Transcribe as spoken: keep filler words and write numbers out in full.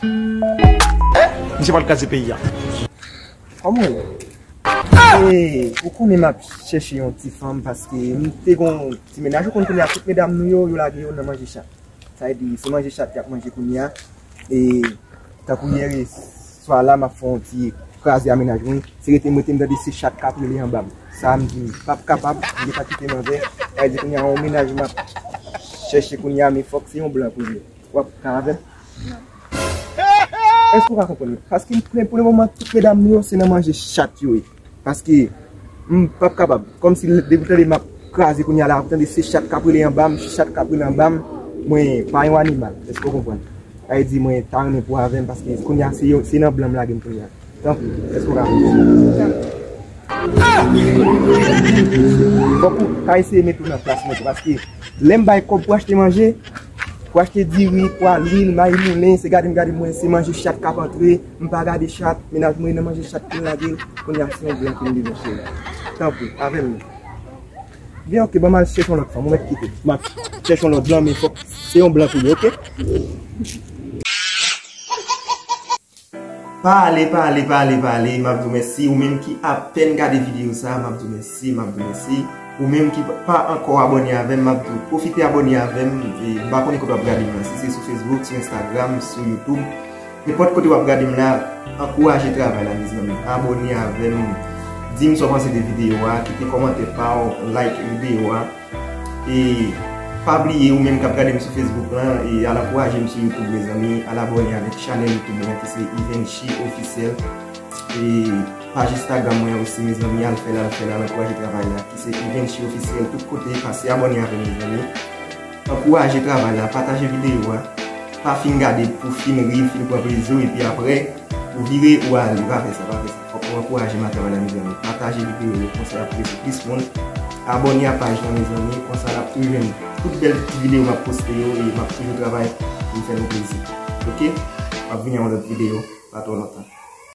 Misye pral kraze peyi a. Kòman w ye? Ee, ou konnen m ap chèche yon ti fanm paske m te gon ti mennaj, ou konn kounye a tout medam nou yo, yo lage yo nan manje chat. Sa vle di, se manje chat y ap manje kounye a. E tankou yè swa la, m ap fè yon ti kraze a mennaj mwen. Se rete m rete m tande se chat k ap rele anba m. Sa m di m p ap kapab, m te ka kite manzè. Sa vle di kounye a yon mennaj m ap chèche kounye a, men fòk se yon blan pou li. W ap ka avè m? Èske w ka konprann? Paske m, pou le moman, tout medam nou yo, se nan manje chat yo ye. Paske m p ap kapab. Kòmsi depi w tande m ap kraze kounye a la, w tande se chat k ap rele anba m, chat k ap rele anba m, mwen pa yon animal. Èske w konprann? Sa vle di mwen ta renmen pou avè m, paske kounye a se yo, se nan blan m lage m kounye a. Tanpri, èske w ka konprann? Fòk ou ka eseye mete w nan plas mwen tou, paske lè m bay kòb pou achte manje, pou achte diri, pwa, lwil, mayi moulen, se gade m gade mwen, se manje chat k ap antre, m pa gade chat, mennaj mwen nan manje chat pou l lage l, kounye a se yon blan pou m bezwen cheri. Tanpri, avè m non. Byen, oke, ban m al chèche yon lòt fanm, ou mèt kite. M ap chèche yon lòt blan, men fòk se yon blan pou li, oke? Pale, pale, pale, pale, m ap di w mèsi. Ou menm ki apèn gade videyo sa, m ap di w mèsi, m ap di w mèsi. Ou menm ki pa ankò abòne avè m, m ap di w pwofite abòne avè m. E m pa konnen kote w ap gade m nan, si se sou Facebook, sou Instagram, sou YouTube. Nenpòt kote w ap gade m la, ankouraje travay la, mezanmi. Abòne avè m. Di m sa w panse de videyo a, kite kòmantè pa w, like videyo a. E pa bliye, ou menm k ap gade m sou Facebook lan, e al ankouraje m sou YouTube, mezanmi. Al abòne avèk chanèl YouTube mwen ki se Ivenchi Officiel. E paj Instagram mwen osi, mezanmi, al fè l, al fè l, al ankouraje travay la ki se Ivenchi Officiel. Tout kote, pase abòne avè m, mezanmi. Ankouraje travay la, pataje videyo a. Pa fin gade pou fin ri, fin pran plezi w, epi apre, ou vire, ou ale. Pa fè sa, pa fè sa. Fòk nou ankouraje m ak travay la, mezanmi. Pataje videyo yo, konsa l ap rive sou plis moun. Abòne a paj lan, mezanmi, konsa n ap tou jwenn tout bèl ti videyo m ap poste yo, e m ap toujou travay pou m fè nou plezi. Oke? M ap vini ak yon lòt videyo, pa twò lontan.